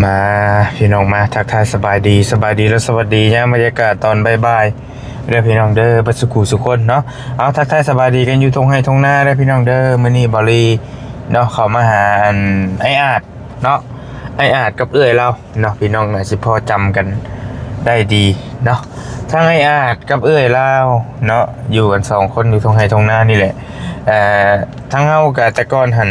ມາ ພີ່ນ້ອງມາ ທັກທາຍສະບາຍດີ ສະບາຍດີ ແລະ ສະຫວັດດີຍາມບັນຍາກາດຕອນບ່າຍໆ ເດີພີ່ນ້ອງເດີ ເບິດສູ່ຄູ່ສູ່ຄົນເນາະ. ເອົາ ທັກທາຍສະບາຍດີກັນຢູ່ທົ່ງໄຮ່ທົ່ງນາເດີພີ່ນ້ອງເດີ. ມື້ນີ້ບ່າວລີເນາະ ເຂົ້າມາຫາ ອັນ ອ້າຍອາດເນາະ ອ້າຍອາດກັບເອື້ອຍລາວເນາະ ພີ່ນ້ອງໜ້າຊິພໍຈຳກັນໄດ້ດີເນາະ. ທັງອ້າຍອາດກັບເອື້ອຍລາວເນາະ ຢູ່ກັນສອງຄົນ ຢູ່ທົ່ງໄຮ່ທົ່ງນານີ້ແຫຼະ. ເອີ ທາງເຮົາກະແຕ່ກ່ອນຫັ້ນ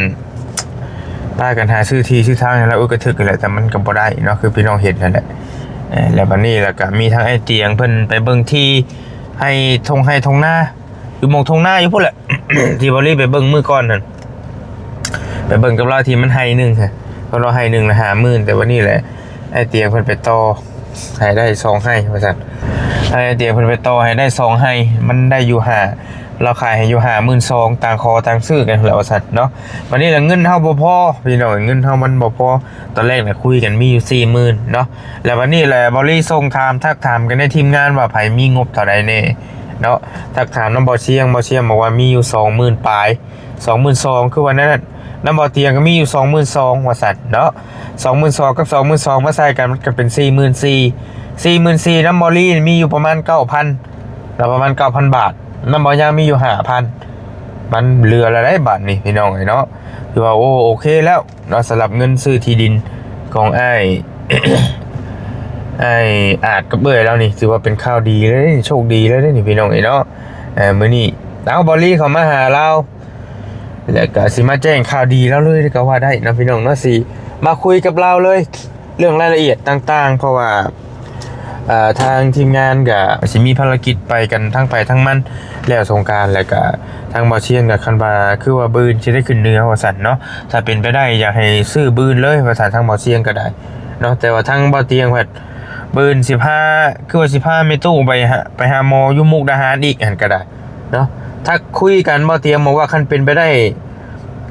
ພາກັນຫາຊື້ທີ່ຊື້ທາງໃຫ້ລາວ ເອີ ກະຖືກຫັ້ນແຫຼະ ແຕ່ມັນກະບໍ່ໄດ້ເນາະ ຄືພີ່ນ້ອງເຫັນຫັ້ນແຫຼະ. ເອີ ແລ້ວບັດນີ້ລະກະມີທາງອ້າຍຕຽງເພິ່ນໄປເບິ່ງທີ່ໃຫ້ທົ່ງໄຮ່ທົ່ງນາ ຢູ່ໝ່ອງທົ່ງນາຢູ່ພຸ້ນແຫຼະ ທີ່ບ່າວລີໄປເບິ່ງມື້ກ່ອນຫັ້ນ ໄປເບິ່ງກັບລາວທີ່ມັນໄຮ່ໜຶ່ງຫັ້ນ ເພິ່ນວ່າໄຮ່ໜຶ່ງລະຫ້າໝື່ນ ແຕ່ບັດນີ້ແຫຼະ ອ້າຍຕຽງເພິ່ນໄປຕໍ່ໃຫ້ໄດ້ສອງໄຮ່ວ່າຊັ້ນ. ອ້າຍຕຽງເພິ່ນໄປຕໍ່ໃຫ້ໄດ້ສອງໄຮ່ ມັນໄດ້ຢູ່ຫ້າ ລາວຂາຍໃຫ້ຢູ່ຫ້າໝື່ນສອງ ຕ່າງຂໍຕ່າງຊື້ກັນແຫຼະວ່າຊັ້ນເນາະ. ບັດນີ້ລະເງິນເຮົາບໍ່ພໍ ພີ່ນ້ອງ ເງິນເຮົາມັນບໍ່ພໍ. ຕອນແລກນະຄຸຍກັນມີຢູ່ສີ່ໝື່ນເນາະ ແລ້ວບັດນີ້ແຫຼະ ບ່າວລີສົ່ງຖາມ ທັກຖາມກັນໃນທີມງານວ່າໃຜມີງົບເທົ່າໃດແດ່ເນາະ. ທັກຖາມນຳບ່າວຊຽງ ບ່າວຊຽງບອກວ່າມີຢູ່ສອງໝື່ນປາຍ ສອງໝື່ນສອງ ຄືວ່ານັ້ນ. ນຳບ່າວຕຽງກໍມີຢູ່ສອງໝື່ນສອງວ່າຊັ້ນເນາະ ສອງໝື່ນສອງກັບສອງໝື່ນສອງມາໃສ່ກັນ ມັນກໍເປັນສີ່ໝື່ນສີ່ ສີ່ໝື່ນສີ່. ນຳບ່າວລີມີຢູ່ປະມານເກົ້າພັນ ລະປະມານເກົ້າພັນບາດ ນຳບ່າວຍາງມີຢູ່ຫ້າພັນ ມັນເຫຼືອລະໄດ໋ບາດນີ້ ພີ່ນ້ອງເອີຍເນາະ. ຖືວ່າ ໂອ້ ໂອເຄແລ້ວເນາະ ສຳລັບເງິນຊື້ທີ່ດິນຂອງອ້າຍ ອ້າຍອາດກັບເອື້ອຍລາວນີ້ ຖືວ່າເປັນຂ່າວດີເລີຍ ໂຊກດີເລີຍເດ້ນີ້ ພີ່ນ້ອງເອີຍເນາະ. ເອີ ມື້ນີ້ ເອົາ ບ່າວລີເຂົ້າມາຫາລາວ ແລ້ວກະຊິມາແຈ້ງຂ່າວດີລາວເລີຍກໍວ່າໄດ້ເນາະ ພີ່ນ້ອງເນາະ ຊິມາຄຸຍກັບລາວເລີຍ ເລື່ອງລາຍລະອຽດຕ່າງໆ ເພາະວ່າ ເອີ ທາງທີມງານກະຊິມີພາລະກິດໄປກັນທັງໃຜທັງມັນ ແລ້ວສົງການ ແລ້ວກະທາງບ່າວຊຽງກະຄັນວ່າ ຄືວ່າມື້ອື່ນຊິໄດ້ຂຶ້ນເໜືອວ່າຊັ້ນເນາະ ຖ້າເປັນໄປໄດ້ຢາກໃຫ້ຊື້ມື້ອື່ນເລີຍວ່າຊັ້ນ ທາງບ່າວຊຽງກໍໄດ້ເນາະ. ແຕ່ວ່າທາງບ່າວຕຽງພັດ ມື້ອື່ນຊິພາ ຄືວ່າຊິພາແມ່ຕູ້ໄປຫາ ໄປຫາໝໍຢູ່ມຸກດາຫານອີກຫັ້ນກໍໄດ້ເນາະ. ທັກຄຸຍກັນ ບ່າວຕຽງບອກວ່າ ຄັນເປັນໄປໄດ້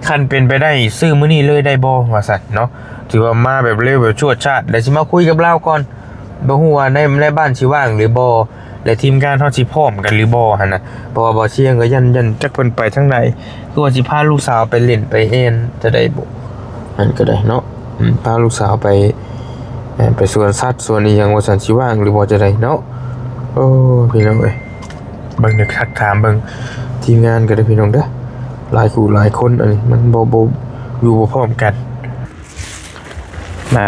ຄັນເປັນໄປໄດ້ຊື້ມື້ນີ້ເລີຍໄດ້ບໍ່ ວ່າຊັ້ນເນາະ. ຖືວ່າມາແບບເລັວແບບຊວດຊາດ ແລ້ວຊິມາຄຸຍກັບລາວກ່ອນ ບໍ່ຮູ້ວ່າໃນ ໃນບ້ານຊິວ່າງຫຼືບໍ່ ແລະ ທີມງານເຮົາຊິພ້ອມກັນຫຼືບໍ່ຫັ້ນນະ. ເພາະວ່າບ່າວຊຽງກໍຢ້ານ ຢ້ານຈັກເພິ່ນໄປທາງໃດ ຄືວ່າຊິພາລູກສາວໄປຫຼິ້ນໄປແອ່ນຈະໄດ້ບໍ່ ຫັ້ນກໍໄດ້ເນາະ. ອືມ ພາລູກສາວໄປ ເອີ ໄປສວນສັດສວນອີ່ຫຍັງວ່າຊັ້ນ ຊິວ່າງຫຼືບໍ່ຈະໄດ້ເນາະ. ໂອ້ ພີ່ນ້ອງເອີຍ ເບິ່ງເດີ ທັກຖາມເບິ່ງທີມງານກໍໄດ້ ພີ່ນ້ອງເດີ ຫຼາຍຄູ່ຫຼາຍຄົນ ອັນນີ້ມັນບໍ່ ບໍ່ ຢູ່ບໍ່ພ້ອມກັນ. ມາ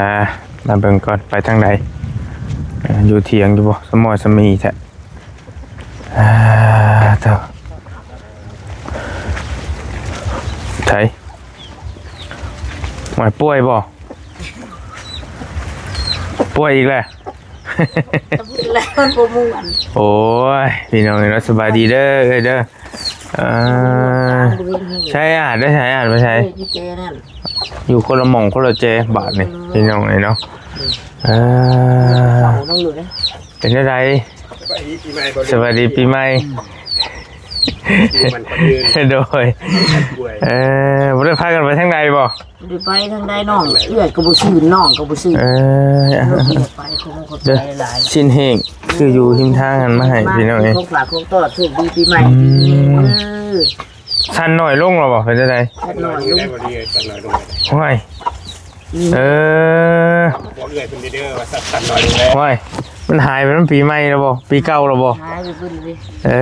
ມາເບິ່ງກ່ອນ ໄປທາງໃດ ເອີ ຢູ່ຖຽງຢູ່ບໍ່ ສະໝໍສະໝີແທ້. ອ່າ ເຈົ້າ ໃສ ຫວາຍ ປ່ວຍບໍ່? ປ່ວຍອີກແລ້ວ ແລ້ວມັນບໍ່ມ່ວນ. ໂອ້ຍ ພີ່ນ້ອງເອີຍເນາະ ສະບາຍດີເດີ ເອີຍເດີ. ເອີ ໃສອາດເດີ ໃສອາດ ໄປໃສ? ຢູ່ແຈນັ້ນ ຢູ່ຄົນລະໝ່ອງຄົນລະແຈບາດນີ້ ພີ່ນ້ອງເອີຍເນາະ. ເອີ ເປັນຈັ່ງໃດ? ສະບາຍດີປີໃໝ່ ສະບາຍດີປີໃໝ່. ໂດຍ ເອີ ບໍ່ໄດ້ພາກັນໄປທາງໃດບໍ່? ບໍ່ໄດ້ໄປທາງໃດ ນ້ອງເອື້ອຍກໍບໍ່ຊື່ ນ້ອງກໍບໍ່ຊື່. ເອີ ໄປ ຂອບໃຈຫຼາຍ ຊີ້ນແຫ້ງ ຊື້ຢູ່ຮິມທາງຫັ້ນມາໃຫ້ ພີ່ນ້ອງເອີຍ ຂອງຝາກຂອງຕ້ອນ ໂຊກດີປີໃໝ່. ອືມ ເອີ ສັ່ນໜ້ອຍລົງແລ້ວບໍ່? ເປັນຈັ່ງໃດ? ສັ່ນໜ້ອຍລົງ ຫ້ວຍ ອືມ ເອີ ບອກເອື້ອຍເພິ່ນເດີວ່າສັ່ນ ສັ່ນໜ້ອຍລົງແລ້ວ. ຫ້ວຍ ມັນຫາຍໄປນຳປີໃໝ່ແລ້ວບໍ່? ປີເກົ່າແລ້ວບໍ່? ຫາຍໄປເບິດເລີຍ. ເອີ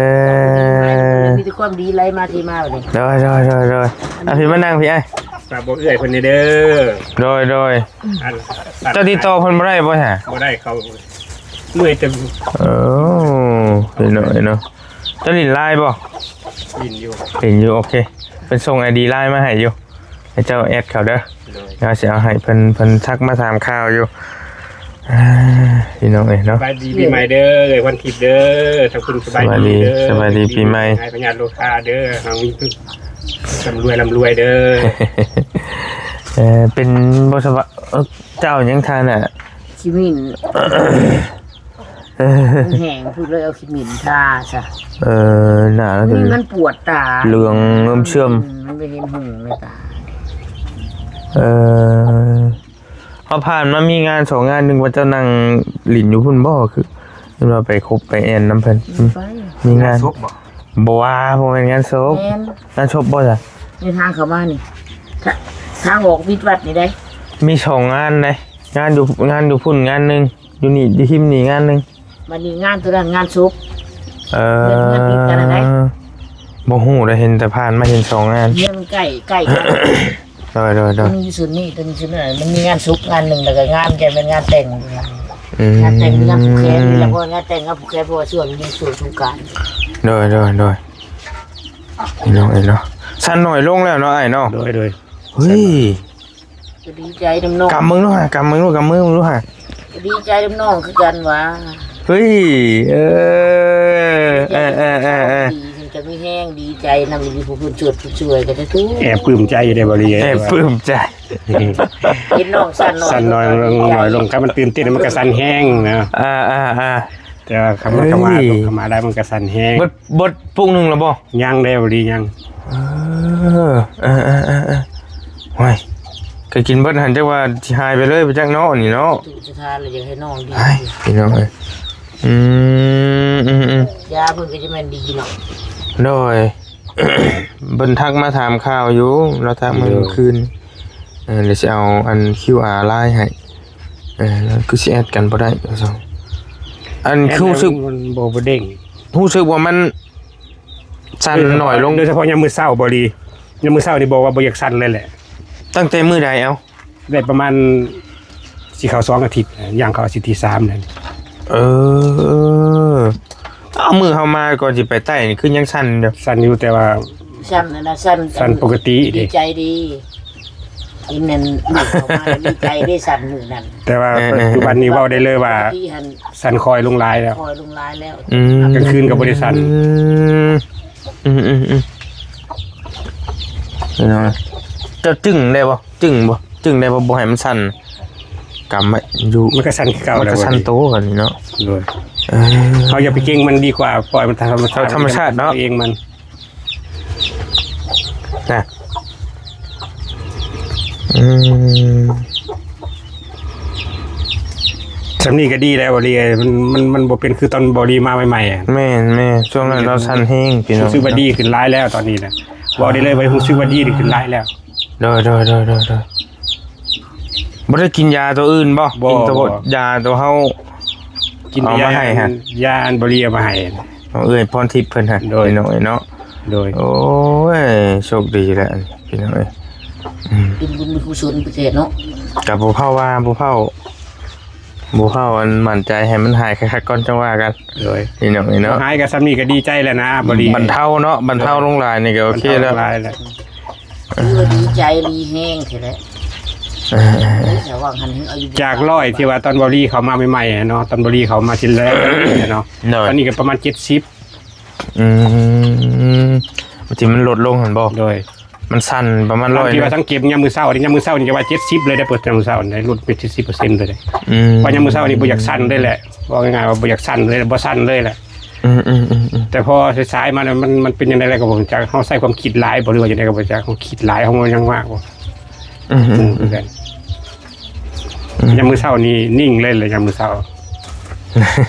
ມີແຕ່ຄວາມດີໄຫຼມາເທມາບັດນີ້. ໂດຍ ໂດຍ ໂດຍ ໂດຍ. ອ່ະ ພີ່ມານັ່ງ ພີ່ອ້າຍ ຝາກບອກເອື້ອຍເພິ່ນແດ່ເດີ. ໂດຍ ໂດຍ. ອັນ ເຈົ້າຕິດຕໍ່ເພິ່ນບໍ່ໄດ້ບໍ່ຮະ? ບໍ່ໄດ້ ເຂົາເມື່ອຍເຕັມ. ໂອ້ ເຫັນເນາະ ເຫັນເນາະ. ເຈົ້າຫຼິ້ນລາຍບໍ່? ຫຼິ້ນຢູ່ ຫຼິ້ນຢູ່. ໂອເຄ ເພິ່ນສົ່ງໄອດີລາຍມາໃຫ້ຢູ່ ໃຫ້ເຈົ້າແອັດເຂົາເດີ. ໂດຍ ເຮົາຊິເອົາໃຫ້ເພິ່ນ ເພິ່ນທັກມາຖາມຂ່າວຢູ່. ອ່າ ພີ່ນ້ອງເອີຍເນາະ ສະບາຍດີປີໃໝ່ເດີ ເອື້ອຍພອນທິບເດີ ທັງຄຸນສະບາຍດີເດີ. ສະບາຍດີ ສະບາຍດີປີໃໝ່ ຫາຍພະຍາດໂລຄາເດີ ເຮົາມີ ລ່ຳລວຍ ລ່ຳລວຍເດີ. ເອີ ເປັນບໍ່ສະບາຍ ເອີ ເຈົ້າຍັງທານນະ ຂີ້ໝິ່ນ ເອີ ມັນແຫ້ງພຸ້ນ ເລີຍເອົາຂີ້ໝິ່ນທາຊະ. ເອີ ໜ້າລະ ມັນປວດຕາ ເຫຼືອງເລີ່ມເຊື່ອມ ອືມ ມັນໄປເຫັນຫຸ່ງໃນຕາ. ເອີ ເຮົາຜ່ານມາມີງານສອງງານ ນຶກວ່າເຈົ້ານັ່ງຫຼິ້ນຢູ່ພຸ້ນບໍ່ ຄືເຫັນວ່າໄປຄົບໄປແອ່ນນຳເພິ່ນ. ອືມ ໄປ ມີງານ ງານສົບບໍ່? ບໍ່ວ່າ ບໍ່ແມ່ນງານສົບ. ແມ່ນ ງານສົບບໍ່ຊະ? ໃນທາງເຂົ້າມານີ້ ທາ ທາງອອກວິດວັດນີ້ໄດ໋ ມີສອງງານໄດ໋. ງານຢູ່ ງານຢູ່ພຸ້ນງານໜຶ່ງ ຢູ່ນີ້ ຢູ່ຮິມນີ້ງານໜຶ່ງ ບັດນີ້ງານໂຕນັ້ນງານສົບ ເອີ ເຮືອນຕິດກັນຫັ້ນໃດ໋ ບໍ່ຮູ້ໄດ໋ ເຫັນແຕ່ຜ່ານມາເຫັນສອງງານ ເຮືອນມັນໃກ້ ໃກ້ກັນ ໂດຍໆໆ ຕົວນີ້ຢູ່ຊຸດນີ້ ຕົວນີ້ຊຸດນັ້ນ ມັນມີງານສົບງານໜຶ່ງ ແລ້ວກໍງານ ແຕ່ແມ່ນງານແຕ່ງ ອືມ ງານແຕ່ງມີງານຜູກແຂນ ແລ້ວກໍງານແຕ່ງກັບຜູກແຂນ ເພາະວ່າຊ່ວງນີ້ຊ່ວງສົງການ ໂດຍໆໆ ພີ່ນ້ອງເອີຍເນາະ ສັ່ນໜ້ອຍລົງແລ້ວເນາະອ້າຍເນາະ ໂດຍໆ ເຮີ້ຍ ກໍດີໃຈນຳນ້ອງ ກຳເບິ່ງດູຫາ ກຳເບິ່ງດູ ກຳມືເບິ່ງດູຫາ ກໍດີໃຈນຳນ້ອງຄືກັນຫວາ ເຮີ້ຍ ເອີ ດີໃຈ ເອີ ເອີ ເອີ ເອີ ດີ ເພິ່ນກໍມີແຮງດີໃຈນຳ ມີຜູ້ເພິ່ນຊ່ວຍ ຜູ້ຊ່ວຍກໍໄດ້ທຸກ ແອບປຶ້ມໃຈຢູ່ເດ້ ບໍ່ລີ ແອບປຶ້ມໃຈ ເຫັນນ້ອງສັ່ນໜ້ອຍ ສັ່ນໜ້ອຍລົງ ໜ້ອຍລົງ ຄັນມັນຕື່ນເຕັ້ນມັນກໍສັ່ນແຮງນະ ອ່າໆໆ ແຕ່ວ່າຄັນມັນເຂົ້າມາ ເອີຍ ເຂົ້າມາໄດ້ມັນກໍສັ່ນແຮງ ເບິດ ເບິດປຸກໜຶ່ງແລ້ວບໍ່? ຍັງເດ້ ບໍ່ລີ ຍັງ ເອີ ເອີໆໆໆ ໂອ້ຍ ກໍກິນເບິດຫັ້ນ ຈັກວ່າຊິຫາຍໄປເລີຍໄປຈັກເນາະ ນີ້ເນາະ ຕູ້ສະທານລະຢາກໃຫ້ນ້ອງດີ ອ້າຍ ພີ່ນ້ອງເອີຍ ອືມ ອືມໆ ຢາເພິ່ນກໍຈະແມ່ນດີເນາະ ໂດຍ ເພິ່ນທັກມາຖາມຂ່າວຢູ່ ລາວທັກມາມື້ຄືນ ເອີ ດຽວຊິເອົາອັນ ຄິວອາ ລາຍໃຫ້ ເອີ ລາວຄືຊິແອັດກັນບໍ່ໄດ້ວ່າຊັ້ນ ອັນ ແອັດ ຮູ້ສຶກ ມັນບໍ່ ບໍ່ເດ້ງ ຮູ້ສຶກວ່າມັນ ສັ່ນໜ້ອຍລົງ ໂດຍສະເພາະຍາມມື້ເຊົ້າ ບໍ່ລີ ຍາມມື້ເຊົ້ານີ້ບອກວ່າບໍ່ຢາກສັ່ນເລີຍແຫຼະ ຕັ້ງແຕ່ມື້ໃດເອົາ? ໄດ້ປະມານຊິເຂົ້າສອງອາທິດ ຍ່າງເຂົ້າອາທິດທີສາມແລ້ວ ເອີ ເອົາ ມື້ເຮົາມາກ່ອນຊິໄປໃຕ້ນີ້ຄືຍັງສັ່ນຢູ່ ສັ່ນຢູ່ ແຕ່ວ່າສັ່ນອັນນັ້ນ ສັ່ນ ສັ່ນປົກກະຕິເດ້ ດີໃຈດີ ກິນນັ້ນ ລູກເຂົ້າມາດີໃຈເດ້ ສັ່ນມື້ນັ້ນ ແຕ່ວ່າ ເອີໆໆ ປັດຈຸບັນນີ້ເວົ້າໄດ້ເລີຍວ່າ ປົກກະຕິຫັ້ນ ສັ່ນຄ່ອຍລົງຫຼາຍແລ້ວ ຄ່ອຍລົງຫຼາຍແລ້ວ ອືມ ກາງຄືນກໍບໍ່ໄດ້ສັ່ນ ອືມ ອືມໆໆ ເຈົ້າຈຶ່ງໄດ້ບໍ່? ຈຶ່ງບໍ່? ຈຶ່ງໄດ້ບໍ່? ບໍ່ໃຫ້ມັນສັ່ນ ກຳໄວ້ຢູ່ ມັນກໍສັ່ນຄືເກົ່າ ມັນກໍສັ່ນໂຕກັນນີ້ເນາະ ໂດຍ ເອີ ເຮົາຢ່າໄປເກັ່ງມັນດີກວ່າ ປ່ອຍມັນທຳມະຊາດ ທຳມະຊາດເນາະ ເອງມັນ ນະ ອືມ ສ່ຳນີ້ກໍດີແລ້ວ ບໍ່ລີ ມັນ ມັນ ມັນບໍ່ເປັນຄືຕອນບໍ່ລີມາໃໝ່ໆ ແມ່ນໆ ຊ່ວງນັ້ນລາວສັ່ນແຮງ ພີ່ນ້ອງ ຮູ້ສຶກວ່າດີຂຶ້ນຫຼາຍແລ້ວຕອນນີ້ນະ ເວົ້າໄດ້ເລີຍວ່າຮູ້ສຶກວ່າດີຂຶ້ນຫຼາຍແລ້ວ ໂດຍໆໆໆໆ ບໍ່ໄດ້ກິນຢາຕົວອື່ນບໍ່? ບໍ່ ກິນແຕ່ ບໍ່ ຢາຕົວເຮົາ ກິນແຕ່ຢາ ເອົາມາໃຫ້ຫັ້ນ ຢາອັນບໍ່ລີເອົາມາໃຫ້ ຂອງເອື້ອຍພອນທິບເພິ່ນຫັ້ນ ໂດຍ ພີ່ນ້ອງເອີຍເນາະ ໂດຍ ໂອ້ຍ ໂຊກດີແຫຼະພີ່ນ້ອງເອີຍ ອືມ ເປັນບຸນມີກຸສົນປະເທດເນາະ ກໍບໍ່ເຝົ້າວ່າ ບໍ່ເຝົ້າ ບໍ່ເຝົ້າອັນໝັ້ນໃຈ ໃຫ້ມັນຫາຍຄັກໆກ່ອນຈັ່ງວ່າກັນ ໂດຍ ພີ່ນ້ອງເອີຍເນາະ ຫາຍກໍສ່ຳນີ້ກໍດີໃຈແລ້ວນະ ບໍ່ດີ ບັນເທົາເນາະ ບັນເທົາລົງຫຼາຍນີ້ກໍໂອເຄແລ້ວ ບັນເທົາລົງຫຼາຍແລ້ວ ຄືວ່າດີໃຈດີແຮງແທ້ແຫຼະ ເອີ ເອີ ເອີ ເອີ ຈາກວ່າຫັ້ນ ຈາກຮ້ອຍທີ່ວ່າຕອນບໍ່ລີເຂົ້າມາໃໝ່ໆເນາະ ຕອນບໍ່ລີເຂົ້າມາທີແລກເນາະ ໂດຍ ຕອນນີ້ກໍປະມານເຈັດສິບ ອືມ ທີ່ມັນລົດລົງຫັ້ນບໍ່? ໂດຍ ມັນສັ່ນປະມານຮ້ອຍ ທີ່ວ່າສັງເກດຍາມມື້ເຊົ້າ ຍາມມື້ເຊົ້ານີ້ຈະວ່າເຈັດສິບເລີຍເດ້ ເປີດຍາມມື້ເຊົ້າໄດ້ລົດເປັນເຈັດສິບເປີເຊັນເລີຍເດ້ ອືມ ວ່າຍາມມື້ເຊົ້ານີ້ບໍ່ຢາກສັ່ນເລີຍແຫຼະ ເວົ້າງ່າຍໆວ່າບໍ່ຢາກສັ່ນເລີຍ ບໍ່ສັ່ນເລີຍແຫຼະ ອືມໆໆໆ ແຕ່ພໍສາຍໆມາແລ້ວ ມັນ ມັນເປັນຈັ່ງໃດແລ້ວກໍບໍ່ຮູ້ຈັກ ເຮົາໃຊ້ຄວາມຄິດຫຼາຍບໍ່ ຫຼືວ່າຈັ່ງໃດກໍບໍ່ຈັກ ເຮົາຄິດຫຼາຍ ເຮົາຍັງວ່າບໍ່ ອືມໆໆ ອືມ ຍາມມື້ເຊົ້ານີ້ນິ່ງເລີຍແຫຼະ ຍາມມື້ເຊົ້າ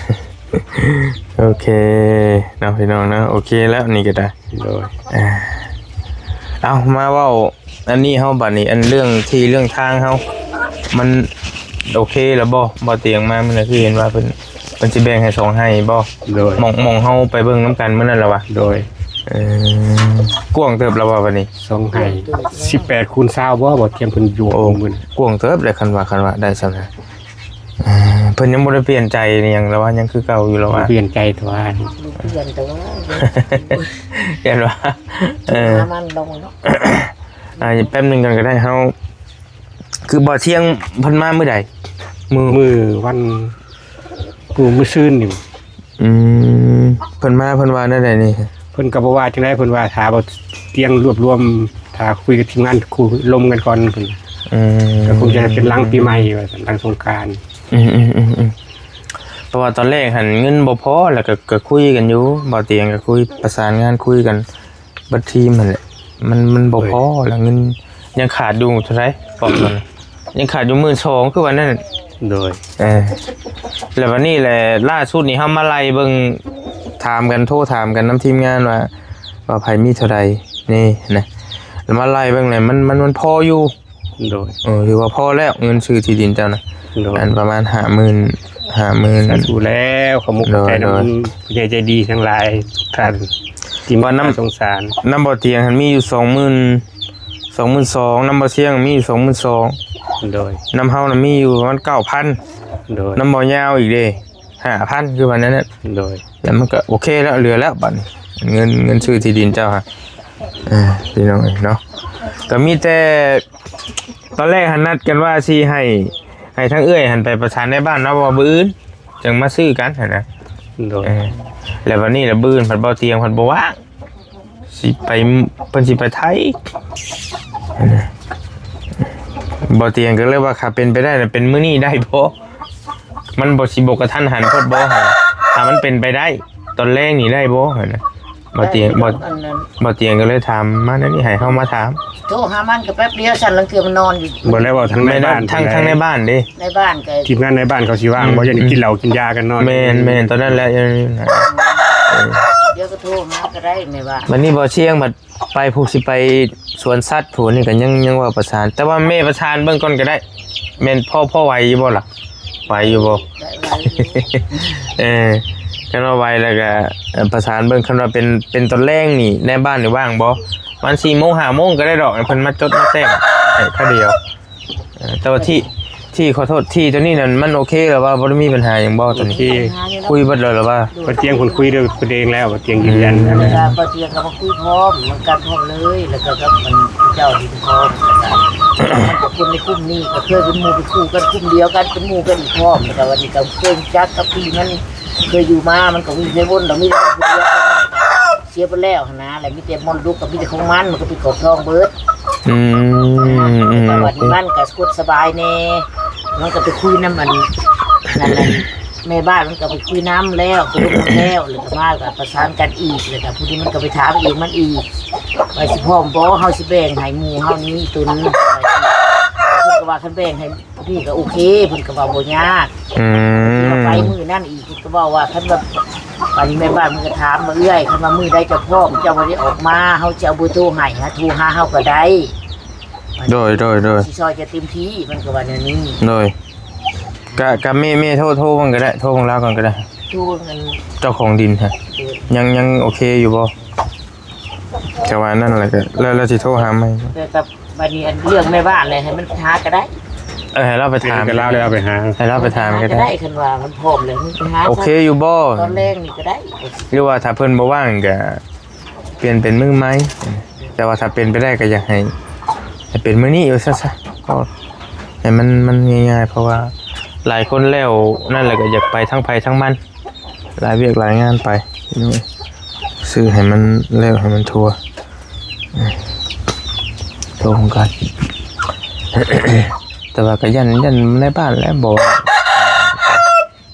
ໂອເຄເນາະ ພີ່ນ້ອງເນາະ ໂອເຄແລ້ວນີ້ກໍໄດ້ ໂດຍ ອ່າ ເອົາ ມາເວົ້າອັນນີ້ເຮົາບັດນີ້ ອັນເລື່ອງທີ່ເລື່ອງທາງເຮົາ ມັນໂອເຄແລ້ວບໍ່? ບໍ່ຕຽງມາມື້ນັ້ນຄືເຫັນວ່າເພິ່ນ ເພິ່ນຊິແບ່ງໃຫ້ສອງໄຮ່ບໍ່? ໂດຍ ໝ່ອງ ໝ່ອງເຮົາໄປເບິ່ງນຳກັນມື້ນັ້ນລະວະ? ໂດຍ ເອີ ກວ້າງເຕີບລະບໍ່ບັດນີ້? ສອງໄຮ່ ສິບແປດຄູນຊາວບໍ່? ບໍ່ຕຽງເພິ່ນຢູ່ ໂອ້ ມື້ນັ້ນ ກວ້າງເຕີບເດ້ ຄັນວ່າ ຄັນວ່າໄດ້ສ່ຳນັ້ນ ອ່າ ເພິ່ນຍັງບໍ່ໄດ້ປ່ຽນໃຈຫຍັງລະວ່າ ຍັງຄືເກົ່າຢູ່ລະວ່າ ປ່ຽນໃຈຕົວະ ບໍ່ປ່ຽນຕົວະ ຢ້ານວ່າ ເອີ ຫາມັນລົງເນາະ ອ່າ ແປັບໜຶ່ງກ່ອນກໍໄດ້ ເຮົາ ຄືບໍ່ທ່ຽງເພິ່ນມາມື້ໃດ? ມື້ ມື້ວັນ ມື້ ມື້ຊືນນີ້ ອືມ ເພິ່ນມາເພິ່ນວ່າແນວໃດນີ້? ເພິ່ນກໍບໍ່ວ່າຈັ່ງໃດ ເພິ່ນວ່າຖ້າບໍ່ຕຽງລວບລວມ ຖ້າຄຸຍກັບທີມງານຄູ່ລົມກັນກ່ອນ ເພິ່ນ ອືມ ກໍຄົງຈະເປັນຫຼັງປີໃໝ່ວ່າຊັ້ນ ຫຼັງສົງການ ອືມໆໆໆ ເພາະວ່າຕອນແລກຫັ້ນເງິນບໍ່ພໍ ແລ້ວກໍ ກໍຄຸຍກັນຢູ່ ບໍ່ຕຽງກໍຄຸຍ ປະສານງານຄຸຍກັນ ເບິດທີມຫັ້ນແຫຼະ ມັນ ມັນບໍ່ພໍລະ ເງິນຍັງຂາດຢູ່ເທົ່າໃດ ປອບຕອນນັ້ນ ຍັງຂາດຢູ່ໝື່ນສອງ ຄືວ່ານັ້ນ ໂດຍ ເອີ ແລ້ວບັດນີ້ແຫຼະ ລ່າສຸດນີ້ເຮົາມາໄລ່ເບິ່ງ ຖາມກັນ ໂທຖາມກັນນຳທີມງານວ່າ ວ່າໃຜມີເທົ່າໃດນີ້ນະ ແລ້ວມາໄລ່ເບິ່ງແຫຼະ ມັນ ມັນ ມັນພໍຢູ່ ໂດຍ ເອີ ຖືວ່າພໍແລ້ວ ເງິນຊື້ທີ່ດິນເຈົ້ານະ ໂດຍ ອັນປະມານຫ້າໝື່ນ ຫ້າໝື່ນ ສາທຸແລ້ວ ຂອບມຸກຂອບໃຈນຳ ໂດຍ ຜູ້ໃຫຍ່ໃຈດີທັງຫຼາຍທ່ານ ທີ່ວ່ານຳ ສງສານ ນຳບໍ່ຕຽງຫັ້ນມີຢູ່ສອງໝື່ນ ສອງໝື່ນສອງ ນຳບໍ່ຊຽງມີຢູ່ສອງໝື່ນສອງ ໂດຍ ນຳເຮົານະມີຢູ່ປະມານເກົ້າພັນ ໂດຍ ນຳບໍ່ຍາວອີກເດ້ ຫ້າພັນ ຄືວ່ານັ້ນແຫຼະ ໂດຍ ແລ້ວມັນກໍໂອເຄແລ້ວ ເຫຼືອແລ້ວບັດນີ້ ເງິນ ເງິນຊື້ທີ່ດິນເຈົ້າຫັ້ນ ເອີ ພີ່ນ້ອງເອີຍເນາະ ກໍມີແຕ່ຕອນແລກຫັ້ນນັດກັນວ່າຊິໃຫ້ ໃຫ້ທາງເອື້ອຍຫັ້ນໄປປະສານໃນບ້ານເນາະ ວ່າມື້ອື່ນຈັ່ງມາຊື້ກັນຫັ້ນນະ ໂດຍ ເອີ ແລ້ວບັດນີ້ລະມື້ອື່ນພັດບໍ່ຕຽງພັດບໍ່ວ່າງ ຊິໄປ ເພິ່ນຊິໄປໄທ ບໍ່ຕຽງກໍເລີຍວ່າ ຖ້າເປັນໄປໄດ້ນະ ເປັນມື້ນີ້ໄດ້ບໍ່? ມັນບໍ່ຊິບໍ່ກະທັນຫັນໂພດບໍ່? ຖ້າມັນເປັນໄປໄດ້ ຕອນແລງນີ້ໄດ້ບໍ່? ຫັ້ນນະ ບໍ່ຕຽງ ບໍ່ ອັນນັ້ນ ບໍ່ຕຽງກໍເລີຍຖາມມາແນວນີ້ ໃຫ້ເຮົາມາຖາມ ໂທຫາມັນກໍແປັບດຽວ ຊັ້ນລາງເທື່ອມັນນອນຢູ່ ບໍ່ແລ້ວເວົ້າທາງໃນບ້ານ ທາງ ທາງໃນບ້ານເດ້ ໃນບ້ານກໍ ທີມງານໃນບ້ານເຂົາຊິວ່າງບໍ່? ອືມ ຢ້ານກິນເຫຼົ້າກິນຢາກັນນອນ ແມ່ນໆ ຕອນນັ້ນແຫຼະ ເອີ ດຽວກໍໂທຫາກໍໄດ້ແມ່ວ່າ ບັດນີ້ບໍ່ຊຽງບັດໄປ ຜູ້ຊິໄປສວນສັດຜູ້ນີ້ກໍຍັງ ຍັງວ່າປະສານ ແຕ່ວ່າແມ່ປະສານເບິ່ງກ່ອນກໍໄດ້ ແມ່ນພໍ ພໍໄຫວຢູ່ບໍ່ລະ? ໄຫວຢູ່ບໍ່? ໄດ້ ໄຫວຢູ່ ເອີ ຄັນວ່າໄຫວແລ້ວກໍ ເອີ ປະສານເບິ່ງ ຄັນວ່າເປັນ ເປັນຕອນແລງນີ້ ໃນບ້ານນີ້ວ່າງບໍ່? ປະມານສີ່ໂມງ ຫ້າໂມງກໍໄດ້ດອກ ໃຫ້ເພິ່ນມາຈົດມາແຕ້ມໃຫ້ຄາວດຽວ ເອີ ແຕ່ວ່າທີ່ ທີ່ ຂໍໂທດ ທີ່ຕົວນີ້ນັ້ນມັນໂອເຄແລ້ວວ່າ ບໍ່ໄດ້ມີບັນຫາຫຍັງບໍ່ຕົວນີ້? ໂອເຄ ຄຸຍເບິດແລ້ວລະວ່າ? ບໍ່ຕຽງເພິ່ນຄຸຍດ້ວຍຕົນເອງແລ້ວ ບໍ່ຕຽງຢືນຢັນ ອືມ ແລ້ວກໍບໍ່ຕຽງກໍມາຄຸຍພ້ອມນຳກັນພ້ອມເລີຍ ແລ້ວກໍກັບມັນເຈົ້າດິນພ້ອມ ແລ້ວກໍມັນກໍຄົນໃນກຸ່ມນີ້ກໍເຄີຍເປັນໝູ່ເປັນຄູ່ກັນກຸ່ມດຽວກັນ ເປັນໝູ່ກັນອີກພ້ອມ ແລ້ວກໍວັນນີ້ກໍເຄີຍຮູ້ຈັກກັບທີ່ມັນເຄີຍຢູ່ມາ ມັນກໍມີໃຜວົນດອກ ມີແຕ່ຄົນດຽວກັນ ເສຍໄປແລ້ວຫັ້ນນະ ແລ້ວມີແຕ່ມໍລະດົກກໍມີແຕ່ຂອງມັນ ມັນກໍເປັນຂອງທອງເບິດ ອືມ ອືມ ແຕ່ວ່າ ໂອເຄ ມັນກໍສະກົດສະບາຍແດ່ ມັນກໍໄປຄຸຍນຳອັນ ນັ້ນແຫຼະ ແມ່ບ້ານມັນກໍໄປຄຸຍນຳແລ້ວ ສະຫຼຸບນຳແລ້ວ ແລ້ວກໍມາກໍປະສານກັນອີກ ແລ້ວກໍຜູ້ນີ້ມັນກໍໄປຖາມເອງມັນອີກ ວ່າຊິພ້ອມບໍ່ ເຮົາຊິແບ່ງໃຫ້ໝູ່ເຮົານີ້ຕົນ ເພິ່ນກໍວ່າຄັນແບ່ງໃຫ້ ນີ້ກໍໂອເຄ ເພິ່ນກໍວ່າບໍ່ຍາກ ອືມ ວ່າໄປມື້ນັ້ນອີກ ເພິ່ນກໍເວົ້າວ່າ ຄັນວ່າ ອັນແມ່ບ້ານເພິ່ນກໍຖາມວ່າ ເອື້ອຍ ຄັນວ່າມື້ໃດເຈົ້າພ້ອມ ເຈົ້າບໍ່ໄດ້ອອກມາ ເຮົາຈະເອົາເບີໂທໃຫ້ ຫາໂທຫາເຮົາກໍໄດ້ ໂດຍ ໂດຍ ໂດຍ ຊິຊ່ອຍຈະເຕັມທີ່ ມັນກໍວ່າແນວນີ້ ໂດຍ ກະ ກະແມ່ ແມ່ໂທ ໂທເບິ່ງກໍໄດ້ ໂທເບິ່ງລາວກ່ອນກໍໄດ້ ໂທເບິ່ງອັນ ເຈົ້າຂອງດິນຫັ້ນ ໂດຍ ຍັງ ຍັງໂອເຄຢູ່ບໍ່? ຈະວ່ານັ້ນແຫຼະ ກໍແລ້ວ ແລ້ວຊິໂທຫາໃໝ່ ແຕ່ກັບ ບັດນີ້ອັນເລື່ອງແມ່ບ້ານແຫຼະ ໃຫ້ມັນຫາກໍໄດ້ ເອີ ໃຫ້ລາວໄປຖາມ ໃຫ້ລາວໄປຫາ ໃຫ້ລາວໄປຖາມກໍໄດ້ ກໍໄດ້ ຄັນວ່າມັນພ້ອມແລ້ວ ມັນໄປຫາ ໂອເຄຢູ່ບໍ່? ຕອນແລງນີ້ກໍໄດ້ ຫຼືວ່າຖ້າເພິ່ນບໍ່ວ່າງກໍປ່ຽນເປັນມື້ໃໝ່ ແຕ່ວ່າຖ້າເປັນໄປໄດ້ກໍຢາກໃຫ້ ໃຫ້ເປັນມື້ນີ້ວ່າຊັ້ນຊະ ກໍໃຫ້ມັນ ມັນງ່າຍໆ ເພາະວ່າຫຼາຍຄົນແລ້ວນັ້ນແຫຼະ ກໍຢາກໄປທັງໃຜທັງມັນ ຫຼາຍວຽກຫຼາຍງານໄປ ຊື້ໃຫ້ມັນແລ້ວໃຫ້ມັນທົ່ວ ໂທນຳກັນ ແຕ່ວ່າກໍຢ້ານ ຢ້ານໃນບ້ານແຫຼະບໍ່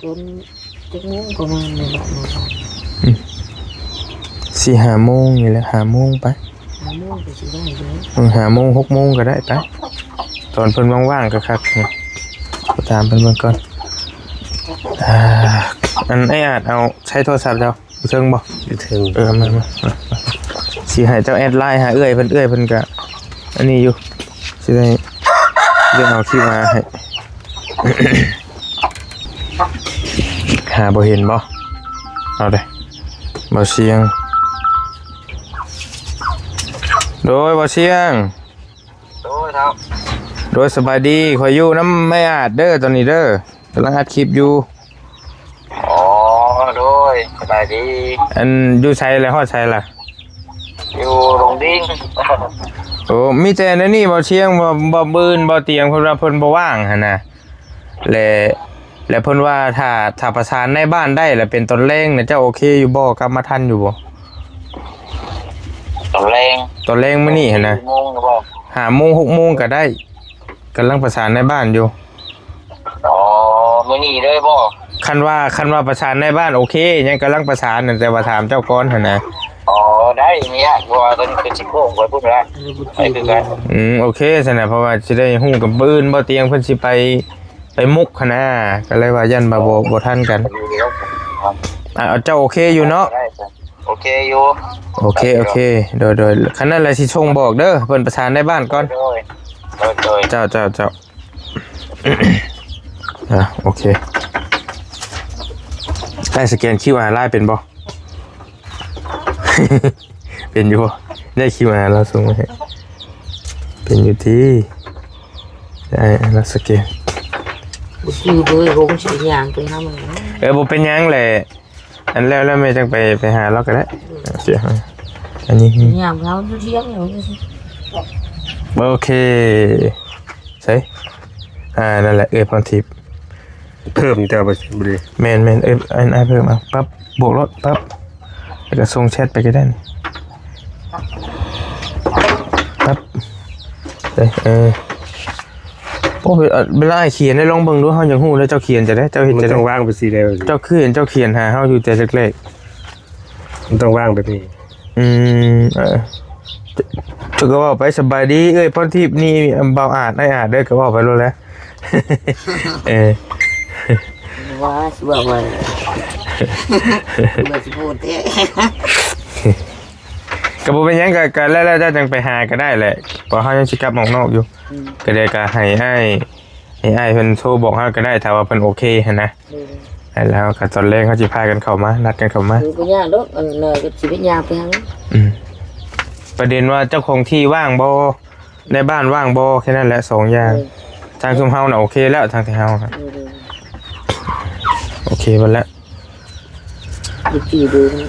ຈົນຈັກໂມງປະມານນີ້ເນາະ ອືມ ສີ່ຫ້າໂມງນີ້ແຫຼະ ຫ້າໂມງໄປ ຫ້າໂມງກໍຊິໄດ້ຢູ່ ເອີ ຫ້າໂມງ ຫົກໂມງກໍໄດ້ໄປ ຕອນເພິ່ນວ່າງໆ ກໍຄັກ ໄປຖາມເພິ່ນເບິ່ງກ່ອນ ອ່າ ອັນ ອ້າຍອາດ ເອົາໃຊ້ໂທລະສັບເຈົ້າ ຢູ່ເທິງບໍ່? ຢູ່ເທິງ ເອີ ມາ ມາ ມາ ຊິໃຫ້ເຈົ້າແອັດໄລນ໌ຫາເອື້ອຍເພິ່ນ ເອື້ອຍເພິ່ນກະອັນນີ້ຢູ່ ຊິໄດ້ເລື່ອງເອົາຄລິບມາໃຫ້ ຫາບໍ່ເຫັນບໍ່? ເອົາເດ້ ບໍ່ສຽງ ໂດຍ ບໍ່ສຽງ ໂດຍເຈົ້າ ໂດຍ ສະບາຍດີ ຂ້ອຍຢູ່ນຳແມ່ອາດເດີ ຕອນນີ້ເດີ ກຳລັງອັດຄລິບຢູ່ ອໍ ໂດຍ ສະບາຍດີ ອັນ ຢູ່ໃສລະ ຮອດໃສລະ? ຢູ່ດົງດິງ ໂອ້ ມີແຕ່ແນວນີ້ບໍ່ສຽງ ບໍ່ ບໍ່ ມື້ອື່ນບໍ່ຕຽງ ເພິ່ນວ່າເພິ່ນບໍ່ວ່າງຫັ້ນນະ ແລະ ແລະ ເພິ່ນວ່າຖ້າ ຖ້າປະສານນາຍບ້ານໄດ້ລະເປັນຕອນແລງນະ ເຈົ້າໂອເຄຢູ່ບໍ່? ກັບມາທັນຢູ່ບໍ່? ຕອນແລງ ຕອນແລງມື້ນີ້ຫັ້ນນະ ຫ້າໂມງ ຫົກໂມງກໍໄດ້ ກຳລັງປະສານນາຍບ້ານຢູ່ ອໍ ມື້ນີ້ເລີຍບໍ່? ຄັນວ່າ ຄັນວ່າປະສານນາຍບ້ານໂອເຄ ຍັງກຳລັງປະສານ ແຕ່ວ່າຖາມເຈົ້າກ່ອນຫັ້ນນະ ອໍ ໄດ້ ມີຍາກ ເພາະວ່າຕົວນີ້ຄືຊິໂຄ້ງໄປພຸ້ນລະ ໄປຄືກັນ ອືມ ໂອເຄຊັ້ນນະ ເພາະວ່າຊິໄດ້ຮູ້ກັບມື້ອື່ນບໍ່ຕຽງ ເພິ່ນຊິໄປ ໄປມຸກຫັ້ນນະ ກໍເລີຍວ່າຢ້ານວ່າບໍ່ ບໍ່ທັນກັນ ອ່າ ເຈົ້າໂອເຄຢູ່ເນາະ? ໂອເຄຢູ່ ໂອເຄ ໂອເຄ ໂດຍ ໂດຍ ຄັນນັ້ນລະຊິສົ່ງບອກເດີ ເພິ່ນປະສານນາຍບ້ານກ່ອນ ໂດຍ ໂດຍ ໂດຍ ເຈົ້າ ເຈົ້າ ເຈົ້າ ອ່າ ໂອເຄ ອ້າຍສະແກນຄິວອາ ລາຍເປັນບໍ່? ເປັນຢູ່ບໍ່? ໄດ້ຄິວອາລາວສົ່ງມາໃຫ້ ເປັນຢູ່ຕິ ໄດ້ລາວສະແກນ ບໍ່ຊື່ເບີ ຄົງຊິຍ່າງໄປຫາມັນ. ເອີ ບໍ່ເປັນຫຍັງແຫຼະ ອັນແລ້ວ ແລ້ວແມ່ຈັ່ງໄປ ໄປຫາລາວກໍໄດ້ ເອີ ເສຍຫາຍ ອັນນີ້ ຍ່າງເຮົາຢູ່ທຽງຢູ່ ໂອເຄ ໃສ ອ່າ ນັ້ນແຫຼະ ເອື້ອຍພອນທິບ ເພີ່ມແຕ່ວ່າບໍ່ໄດ້ ແມ່ນໆ ເອີ ອັນ ອ້າຍເພີ່ມ ປັບ ບວກໂລດ ປັບ ແລ້ວກໍສົ່ງແຊັດໄປກໍໄດ້ ປັບ ເອີ ໂອ້ ເວລາອ້າຍຂຽນ ໄດ້ລອງເບິ່ງດູ ເຮົາຢາກຮູ້ເດ້ ເຈົ້າຂຽນຈັ່ງໃດ ເຈົ້າເຮັດຈັ່ງໃດ ມັນຕ້ອງວາງໄປຊີ້ແລ້ວ ເຈົ້າຄືເຫັນເຈົ້າຂຽນຫາເຮົາຢູ່ແຕ່ແລກໆ ມັນຕ້ອງວາງແບບນີ້ ອືມ ເອີ ເຈົ້າກໍເວົ້າໄປ ສະບາຍດີເອື້ອຍພອນທິບ ນີ້ບ່າວອາດ ອ້າຍອາດເດີ ກໍເວົ້າໄປໂລດແຫຼະ ເອີ ວ່າຊິເວົ້າວ່າ ວ່າຊິໂພດແທ້ ກໍບໍ່ເປັນຫຍັງ ກໍ ກໍແລ້ວ ແລ້ວເຈົ້າຈັ່ງໄປຫາກໍໄດ້ແຫຼະ ເພາະເຮົາຍັງຊິກັບອອກນອກຢູ່ ອືມ ກໍໄດ້ ກໍໃຫ້ອ້າຍ ໃຫ້ອ້າຍເພິ່ນໂທບອກເຮົາກໍໄດ້ ຖ້າວ່າເພິ່ນໂອເຄຫັ້ນນະ ເອີ ແລ້ວກໍຕອນແລງເຮົາຊິພາກັນເຂົ້າມາ ນັດກັນເຂົ້າມາ ເອີ ບໍ່ຍາກດອກ ອັນນັ້ນກໍຊິໄປຍ່າງໄປຫາ ອືມ ປະເດັນວ່າເຈົ້າຂອງທີ່ວ່າງບໍ່ ໃນບ້ານວ່າງບໍ່ ແຄ່ນັ້ນແຫຼະ ສອງຢ່າງ ເອີ ທາງຊຸມເຮົານະໂອເຄແລ້ວ ທາງທີ່ເຮົານະ ເອີ ໂອເຄເບິດແລ້ວ ໄດ້ຈື່ເບີນະ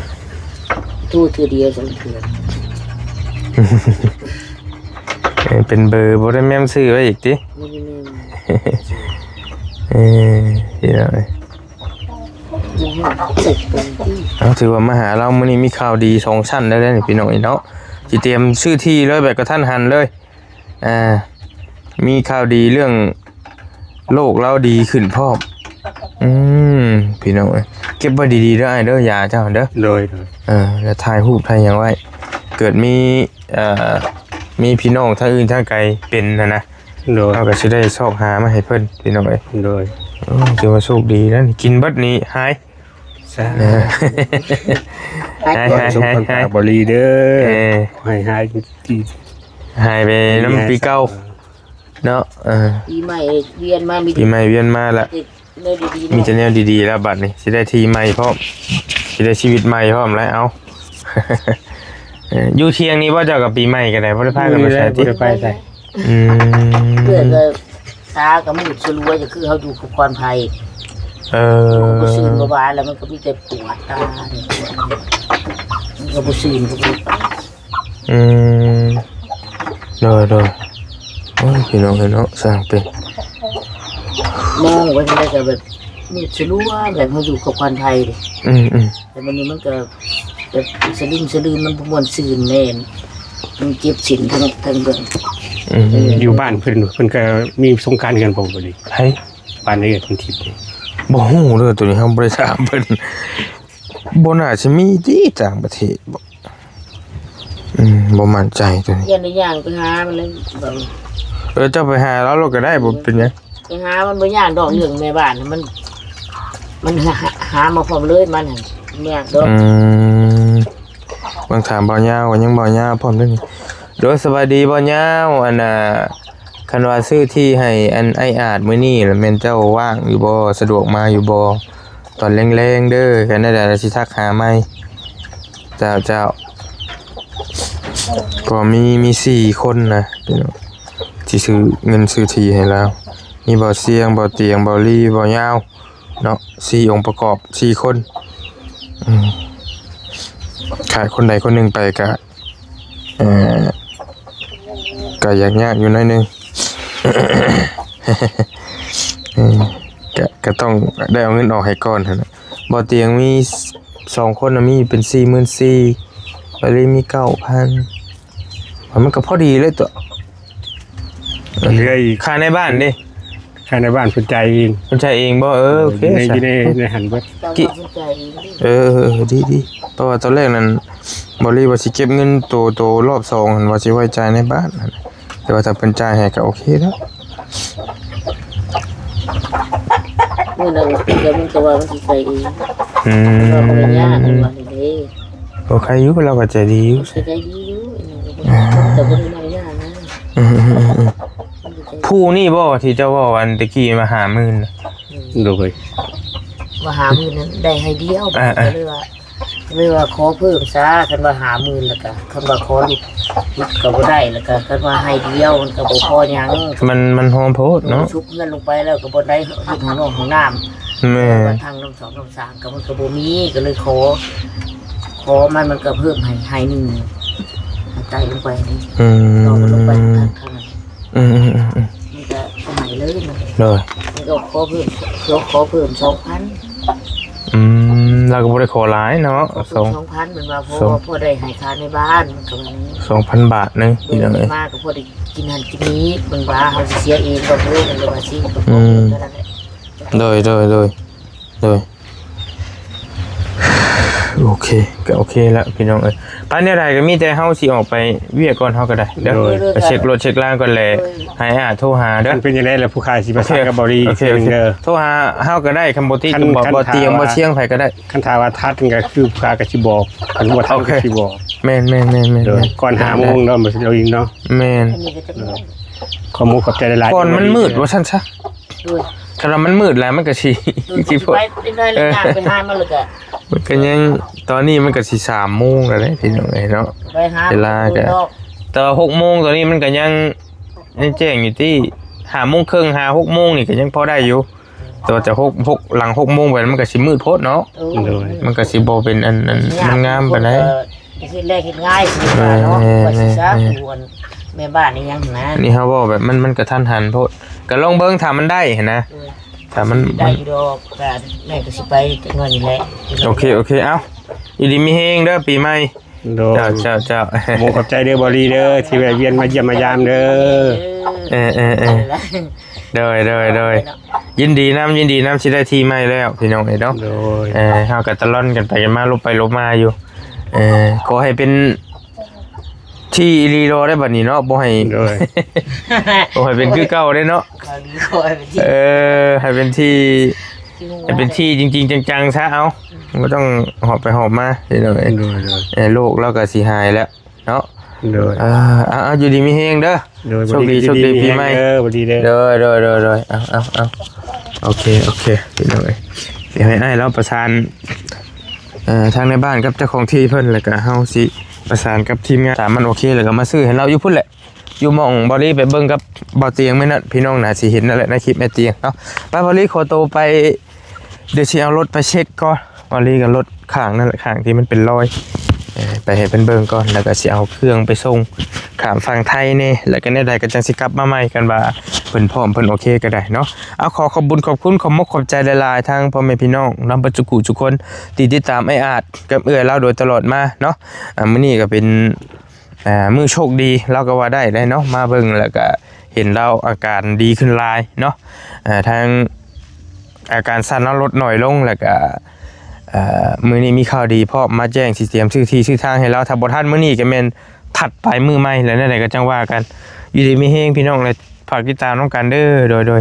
ໂທເທື່ອດຽວສອງເທື່ອ ເອີ ເປັນເບີ ບໍ່ໄດ້ແມ່ນຊື່ໄວ້ອີກຕິ ບໍ່ໄດ້ແມ່ນ ເອີ ເຮັດເອົາເລີຍ ບໍ່ຮູ້ຈັກເປັນຕິ ເອົາ ຖືວ່າມາຫາລາວມື້ນີ້ມີຂ່າວດີສອງຊັ້ນແລ້ວເດ້ນີ້ ພີ່ນ້ອງເອີຍເນາະ ຊິຕຽມຊື້ທີ່ເລີຍ ແບບກະທັນຫັນເລີຍ ອ່າ ມີຂ່າວດີເລື່ອງໂລກລາວດີຂຶ້ນພ້ອມ ອືມ ພີ່ນ້ອງເອີຍ ເກັບໄວ້ດີໆເດີອ້າຍເດີ ຢາເຈົ້າເດີ ໂດຍ ໂດຍ ເອີ ແລ້ວຖ່າຍຮູບຖ່າຍຫຍັງໄວ້ ເກີດມີ ເອີ ມີພີ່ນ້ອງທາງອື່ນທາງໄກເປັນຫັ້ນນະ ໂດຍ ເຮົາກໍຊິໄດ້ຊອກຫາມາໃຫ້ເພິ່ນ ພີ່ນ້ອງເອີຍ ໂດຍ ໂອ້ ຖືວ່າໂຊກດີແລ້ວນີ້ ກິນເບິດນີ້ຫາຍ ສາ ເອີ ຫາຍ ຫາຍ ສົມຄວາມປາກບໍລີເດີ ເອີ ໃຫ້ຫາຍດີ ຫາຍໄປນຳປີເກົ່າເນາະ ເອີ ປີໃໝ່ວຽນມາ ມີ ປີໃໝ່ວຽນມາລະ ມີແຕ່ແນວດີໆ ມີແຕ່ແນວດີໆ ແລ້ວບັດນີ້ ຊິໄດ້ທີ່ໃໝ່ພ້ອມ ຊິໄດ້ຊີວິດໃໝ່ພ້ອມແລ້ວ ເອົາ ເອີ ຢູ່ທ່ຽງນີ້ບໍ່ ເຈົ້າກັບປີໃໝ່ກໍໄດ້ ບໍ່ໄດ້ພາກັນໄປໃສຕິ ບໍ່ໄດ້ໄປໃສ ອືມ ເພື່ອກໍຕາກໍມືດສະລັວ ກໍຄືເຮົາຢູ່ກັບຄວັນໄຟ ເອີ ບໍ່ຊື່ນບໍ່ຫວານ ແລ້ວມັນກໍມີແຕ່ປວດຕາ ມັນກໍບໍ່ຊື່ນ ອືມ ໂດຍ ໂດຍ ໂອ້ຍ ພີ່ນ້ອງເອີຍເນາະ ຊ່າງເປັນ ມອງໄປທາງໃດກໍແບບມືດສະລັວ ແບບເຮົາຢູ່ກັບຄວັນໄຟເດ້ ອືມໆ ແຕ່ບັດນີ້ມັນກໍ ແບບສະລຶມສະລືມ ມັນບໍ່ມ່ວນຊື່ນແນ່ ມັນເຈັບເສັ້ນທັງ ທັງເບື້ອງ ອືມ ເອີ ຢູ່ບ້ານເພິ່ນ ເພິ່ນກໍມີສົງການກັນບໍ່ບັດນີ້ ໃຜ ບ້ານເອື້ອຍພອນທິບນີ້ ບໍ່ຮູ້ເດີ ໂຕນີ້ເຮົາບໍ່ໄດ້ຖາມເພິ່ນ ບໍ່ໜ້າຊິມີຕິຕ່າງປະເທດບໍ່ ອືມ ບໍ່ໝັ້ນໃຈໂຕນີ້ ຢ້ານໄດ້ຍ່າງໄປຫາມັນເລີຍ ເອີ ເຈົ້າໄປຫາລາວໂລດກໍໄດ້ ບໍ່ເປັນຫຍັງ ໄປຫາມັນບໍ່ຍາກດອກ ເລື່ອງແມ່ບ້ານມັນ ມັນຫາ ຫາມາພ້ອມເລີຍ ມັນຫັ້ນຍາກດອກ ອືມ ເບິ່ງຖາມບ່າວຍາວກໍຍັງບ່າວຍາວພ້ອມເດ້ນີ້ ໂດຍ ສະບາຍດີບ່າວຍາວ ອັນນ່າ ຄັນວ່າຊື້ທີ່ໃຫ້ອັນອ້າຍອາດມື້ນີ້ລະແມ່ນເຈົ້າວ່າງຢູ່ບໍ່ ສະດວກມາຢູ່ບໍ່ ຕອນແລງໆເດີ ຄັນແນວໃດລະຊິທັກຫາໃໝ່ ເຈົ້າ ເຈົ້າ ກໍມີ ມີສີ່ຄົນນະ ທີ່ຊື້ເງິນຊື້ທີ່ໃຫ້ລາວ ມີບ່າວຊຽງ ບ່າວຕຽງ ບ່າວລີ ບ່າວຍາວເນາະ ສີ່ອົງປະກອບ ສີ່ຄົນ ອືມ ຂາດຄົນໃດຄົນໜຶ່ງໄປກະ ເອີ ກໍຢາກຍາກຢູ່ໜ້ອຍໜຶ່ງ ເອີ ກໍ ກໍຕ້ອງໄດ້ເອົາເງິນອອກໃຫ້ກ່ອນຫັ້ນນະ ບໍ່ຕຽງມີສອງຄົນນະ ມີເປັນສີ່ໝື່ນສີ່ ບາລີມີເກົ້າພັນ ມັນກໍພໍດີເລີຍຕົວະ ເຫຼືອອີກ ຄ່າໃນບ້ານເດ້. ຄ່າໃນບ້ານເພິ່ນຈ່າຍເອງ ເພິ່ນຈ່າຍເອງບໍ່? ເອີ ໂອເຄ ຢູ່ໃນ ໃສ່ ຢູ່ໃນ ໃນຫັ້ນເບິດ ເຈົ້າວ່າເພິ່ນຈ່າຍເອງເດ້. ເອີ ເອີ ເອີ ດີ ດີ ເພາະວ່າຕອນແລກນັ້ນ ບໍ່ລີວ່າຊິເກັບເງິນໂຕ ໂຕລອບສອງຫັ້ນ ວ່າຊິໄວ້ຈ່າຍໃນບ້ານຫັ້ນ ແຕ່ວ່າຖ້າເພິ່ນຈ່າຍໃຫ້ກໍໂອເຄແລ້ວ. ມື້ນັ້ນເພິ່ນກໍວ່າມັນຊິໃສ່ເອງ ອືມ ເພິ່ນວ່າບໍ່ໄດ້ຍາກ ເພິ່ນວ່ານີ້ເດ້. ໂອເຄຢູ່ ລາວກໍໃຈດີຢູ່ ໃຈດີຢູ່ ແຕ່ບໍ່ໄດ້ຍາກນະ. ອືມ ອືມ ອືມ ອືມ. ຜູ້ນີ້ບໍ່ທີ່ເຈົ້າເວົ້າອັນຕະກີ້ວ່າຫ້າໝື່ນນະ? ໂດຍ ວ່າຫ້າໝື່ນນັ້ນໄດ້ໃຫ້ດຽວ ອ່າໆ ກໍເລີຍວ່າ ເລີຍວ່າຂໍເພີ່ມຊະ ຄັນວ່າຫ້າໝື່ນ ແລ້ວກໍ ຄັນວ່າຂໍຫຼຸດ ຫຼຸດກໍບໍ່ໄດ້ ແລ້ວກໍຄັນວ່າໃຫ້ດຽວ ມັນກໍບໍ່ພໍຫຍັງ ມັນ ມັນຮອງໂພດເນາະ ຊຸບເຮືອນລົງໄປແລ້ວກໍບໍ່ໄດ້ເຮັດຫ້ອງນ້ອງຫ້ອງນ້ຳ ແມ່ນ ວ່າທາງນ້ຳສອງນ້ຳສາມກໍມັນກໍບໍ່ມີ ກໍເລີຍຂໍ ຂໍມັນ ມັນກໍເພີ່ມໃຫ້ ໃຫ້ໜຶ່ງ ໃຫ້ໄຕ່ລົງໄປນີ້ ອືມ ລອງມັນລົງໄປທາງ ທາງນັ້ນ ອືມໆໆໆ ມັນກໍໃຫ້ເລີຍ ໂດຍ ມັນກໍຂໍເພີ່ມ ຂໍ ຂໍເພີ່ມສອງພັນ ອືມ ລາວກໍບໍ່ໄດ້ຂໍຫຼາຍເນາະ ຂໍເພີ່ມສອງ ສອງພັນ ແມ່ນວ່າພໍ ສອງ ພໍໄດ້ໃຫ້ຄ່າໃນບ້ານ ມັນກໍວ່ານີ້ ສອງພັນບາດໜຶ່ງ ເອີ ພີ່ນ້ອງເອີຍ ມາກໍພໍໄດ້ກິນຫັ້ນກິນນີ້ ເພິ່ນວ່າເຮົາຊິເສຍເອງ ກໍບໍ່ຮູ້ ເພິ່ນກໍວ່າຊິ ອືມ ກໍນັ້ນແຫຼະ ໂດຍ ໂດຍ ໂດຍ ໂດຍ ໂອເຄ ກໍໂອເຄລະພີ່ນ້ອງເອີຍ ໄປແນວໃດກໍມີແຕ່ເຮົາຊິອອກໄປວຽກກ່ອນ ເຮົາກໍໄດ້ເດີ ໂດຍ ໄປເຊັກລົດເຊັກລາງກ່ອນແຫຼະ ໂດຍ ໃຫ້ອ້າຍໂທຫາເດີ ຄັນເປັນຈັ່ງໃດລະຜູ້ຂາຍຊິປະສານກັບເບົາລີ ໂອເຄ ອີກເທື່ອໜຶ່ງເດີ ໂອເຄ ໂອເຄ ໂທຫາເຮົາກໍໄດ້ ຄັນບໍ່ຕິດ ຄັນ ກໍບອກ ບໍ່ຕຽງ ບໍ່ຊຽງໃຜກໍໄດ້ ຄັນຖ້າວ່າທັນກໍຄືຜູ້ຂາຍກໍຊິບອກ ຄັນບໍ່ທັນກໍຊິບອກ ໂອເຄ ແມ່ນໆໆໆ ໂດຍ ກ່ອນຫ້າໂມງເນາະ ບໍ່ຊິເອົາອີກເນາະ ແມ່ນ ອັນນີ້ກໍຈະ ເອີ ຂອບໃຈຫຼາຍໆ ກ່ອນມັນມືດວ່າຊັ້ນຊະ ໂດຍ ຄັນວ່າມັນມືດແລ້ວມັນກໍຊິ ໂດຍ ຊິໄປເປັນໄດ້ແລ້ວ ເອີ ຍ່າງໄປຫາມັນແລ້ວກໍ ມັນກໍຍັງ ຕອນນີ້ມັນກໍຊິສາມໂມງແລ້ວເດ້ພີ່ນ້ອງເອີຍເນາະ ໄປຫາ ເວລາກໍ ແຕ່ວ່າຫົກໂມງຕອນນີ້ມັນກໍຍັງ ຍັງແຈ້ງຢູ່ຕິ ຫ້າໂມງເຄິ່ງ ຫ້າຫົກໂມງນີ້ກໍຍັງພໍໄດ້ຢູ່ ແຕ່ວ່າຈະຫົກ ຫົກ ຫຼັງຫົກໂມງໄປມັນກໍຊິມືດໂພດເນາະ ໂດຍ ມັນກໍຊິບໍ່ເປັນອັນ ອັນ ມັນງາມປານໃດ ເຮັດແລກເຮັດງ່າຍ ເອີ ເນາະ ວ່າຊິຊາ ແມ່ນໆ ຜູ້ອັນແມ່ບ້ານອີ່ຫຍັງຫັ້ນນະ ນີ້ເຮົາເວົ້າແບບມັນ ມັນກະທັນຫັນໂພດ ກະລອງເບິ່ງຖ້າມັນໄດ້ຫັ້ນນະ ໂດຍ ຖ້າມັນ ໄດ້ຢູ່ດອກ ກະແມ່ກໍຊິໄປຈັກໜ້ອຍນີ້ແຫຼະ ໂອເຄ ໂອເຄ ເອົ້າ ຢູ່ດີມີແຮງເດີ ປີໃໝ່ ໂດຍ ເຈົ້າ ເຈົ້າ ເຈົ້າ ຂອບໃຈເດີ ເບົາລີເດີ ທີ່ແວະວຽນມາຢ້ຽມມາຢາມເດີ ເອີ ເອີ ເອີ ໂດຍ ໂດຍ ໂດຍ ຍິນດີນຳ ຍິນດີນຳ ຊິໄດ້ທີ່ໃໝ່ແລ້ວ ພີ່ນ້ອງເອີຍເນາະ ໂດຍ ເອີ ເຮົາກໍຕະລ່ອນກັນໄປກັນມາ ລົບໄປລົບມາຢູ່ ເອີ ຂໍໃຫ້ເປັນທີ່ອີ່ຫຼີໂລດໄດ້ບັດນີ້ເນາະ ບໍ່ໃຫ້ ໂດຍ ບໍ່ໃຫ້ເປັນຄືເກົ່າເດ້ເນາະ ເອີ ໃຫ້ເປັນທີ່ ໃຫ້ເປັນທີ່ຈິງໆ ຈັງໆ ຊະ ເອົ້າ ບໍ່ຕ້ອງຫອບໄປຫອບມາ ພີ່ນ້ອງເອີຍ ໂດຍ ໂດຍ ເອີ ໂລກລາວກໍຊິຫາຍແລ້ວ ເນາະ ໂດຍ ເອີ ເອົາ ເອົາ ຢູ່ດີມີແຮງເດີ ໂດຍ ໂຊກດີ ໂຊກດີ ຢູ່ດີ ປີໃໝ່ ມີແຮງເດີ ບໍ່ດີເດີ ໂດຍ ໂດຍ ໂດຍ ໂດຍ ເອົາ ເອົາ ເອົາ ໂອເຄ ໂອເຄ ພີ່ນ້ອງເອີຍ ດຽວໃຫ້ອ້າຍລາວປະສານ ເອີ ທາງໃນບ້ານກັບເຈົ້າຂອງທີ່ເພິ່ນ ແລ້ວກະເຮົາຊິປະສານກັບທີມງານ ຖ້າມັນໂອເຄ ແລ້ວກະມາຊື້ໃຫ້ລາວຢູ່ພຸ້ນແຫຼະ ຢູ່ໝ່ອງເບົາລີໄປເບິ່ງກັບເບົາຕຽງມື້ນັ້ນ ພີ່ນ້ອງໜ້າຊິເຫັນນັ້ນແຫຼະ ໃນຄລິບແມ່ຕຽງເນາະ ໄປ ເບົາລີ ຂໍໂຕໄປ ດຽວຊິເອົາລົດໄປເຊັກກ່ອນ ອອລີກັບລົດຂ້າງນັ້ນແຫຼະ ຂ້າງທີ່ມັນເປັນລອຍ ເອີ ໄປໃຫ້ເພິ່ນເບິ່ງກ່ອນ ແລ້ວກໍຊິເອົາເຄື່ອງໄປສົ່ງຂ້າມຝັ່ງໄທແດ່ ແລ້ວກໍແນວໃດກໍຈັ່ງຊິກັບມາໃໝ່ ຄັນວ່າເພິ່ນພ້ອມ ເພິ່ນໂອເຄກໍໄດ້ເນາະ. ເອົາ ຂໍຂອບບຸນຂອບຄຸນ ຂອບມົກຂອບໃຈຫຼາຍໆ ທາງພໍ່ແມ່ພີ່ນ້ອງນຳເບິດສູ່ຜູ້ສູ່ຄົນ ທີ່ຕິດຕາມອ້າຍອາດກັບເອື້ອຍລາວໂດຍຕະຫຼອດມາເນາະ. ອາ ມື້ນີ້ກໍເປັນ ອ່າ ມື້ໂຊກດີ ລາວກໍວ່າໄດ້ເດ້ເນາະ ມາເບິ່ງແລ້ວກະເຫັນລາວອາການດີຂຶ້ນຫຼາຍເນາະ. ອ່າ ທາງອາການສັ່ນລາວລົດໜ້ອຍລົງ ແລ້ວກະ ອ່າ ມື້ນີ້ມີຂ່າວດີພ້ອມ ມາແຈ້ງຊິຕຽມຊື້ທີ່ຊື້ທາງໃຫ້ລາວ. ຖ້າບໍ່ທັນມື້ນີ້ກໍແມ່ນຖັດໄປມື້ໃໝ່ ແລ້ວແນວໃດກໍຈັ່ງວ່າກັນ. ຢູ່ດີມີແຮງພີ່ນ້ອງ ແລະ ຝາກຕິດຕາມນຳກັນເດີ. ໂດຍ ໂດຍ.